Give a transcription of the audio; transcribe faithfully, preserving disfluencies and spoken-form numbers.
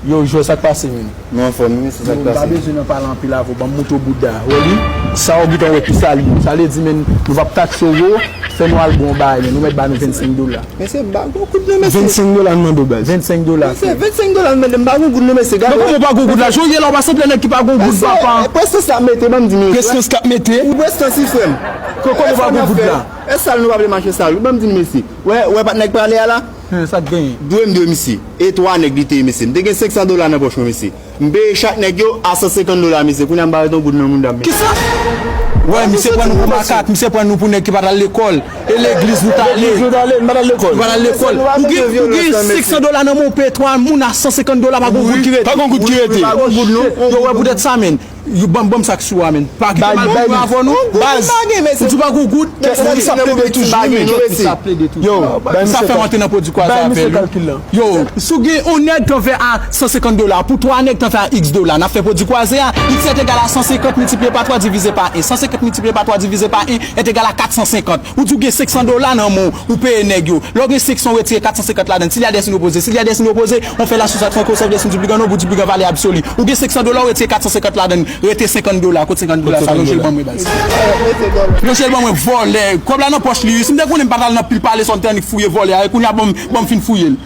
Yo, Jwè, sa k pase, menn? Nou anfòm wi, mesye, sa k pase? Yo, m pa bezwen nan pale anpil avè w, ban m moutre w bouda. Wè li, sa w gentan wè ki sa li ye. Sa vle di, menn, nou p ap takse w, fè nou al bon bagay, menn, nou mèt ba nou vennsenk dola. Mesye, m pa gon goud non, mesye. Vennsenk dola n mande w, baz. Vennsenk dola, frè. Vennsenk dola n mande m, m pa gon goud non, mesye. Gade. Men kòman w pa gon goud la? Jan w ye la, w pa sanble nèg ki pa gon goud, papa. Prestans la mete, ban m di nou. Prestans k ap mete? Ou prestans wi, frè m. Kòman w pa gon goud la? E sal nou pa vle mache sal wi, ban m di nou, mesye. Wè, wè patnè k prale a la? Hen, sa k genyen? Dwe m dwe misye. E twa nèg li te ye, mesye. M te gen senksan dola nan pòch mwen, mesye. M peye chak nèg yo a san senkant dola, mesye. Kounye a m pa ret yon goud nan mouda m, mesye. Kisa? Wè, misye pran nou pou makak, misye pran nou pou nèg ki pa t al lekòl. E legliz nou t ale. Legliz nou t ale, nou pa t al lekòl. Nou pa t al lekòl. Ou gen, ou gen senksan dola nan men w, peye twa moun a san senkant dola, pa gon goud ki rete. Pa gon goud ki rete. Pa gon goud, non. Yo, wè poutèt sa, menn. Yo, ban m, ban m sa k sou a, menn. Pa kite m al mouri avè nou. Baz, ou di w pa gon goud, kès moun sa plede toujou, menn. Sa plede toujou. Yo, sa fè m antre nan pwodui kwaze avè l. Yo, si w gen yon nèg k anvè a san senkant dola, pou twa nèg k anvè a x dola, n ap fè pwodui kwaze a, x est égal à san senkant miltipliye pa twa divize pa en. San senkant miltipliye pa twa divize pa en est égal à kat san senkant. Ou di w gen senksan dola nan men w, ou peye nèg yo. Lè w gen senksan, w retire kat san senkant ladan l. Si li a de siy opoze, si li a de siy opoze, on fè la soustraction, on conserve les signes dupliquant, non, bout dupliquant, valè absoli. Ou gen senksan dola, w retire kat san senkant ladan l, rete senkant dola. Kot senkant dola sa? Lonje l ban mwen, baz. Lonje l ban mwen, vòlè. Kòb la nan pòch li, wi. Si m te konnen, m pa t al nan pil pale sa, m te annik fouye vòlè a. E kounye a, ban m, ban m fin fouye l.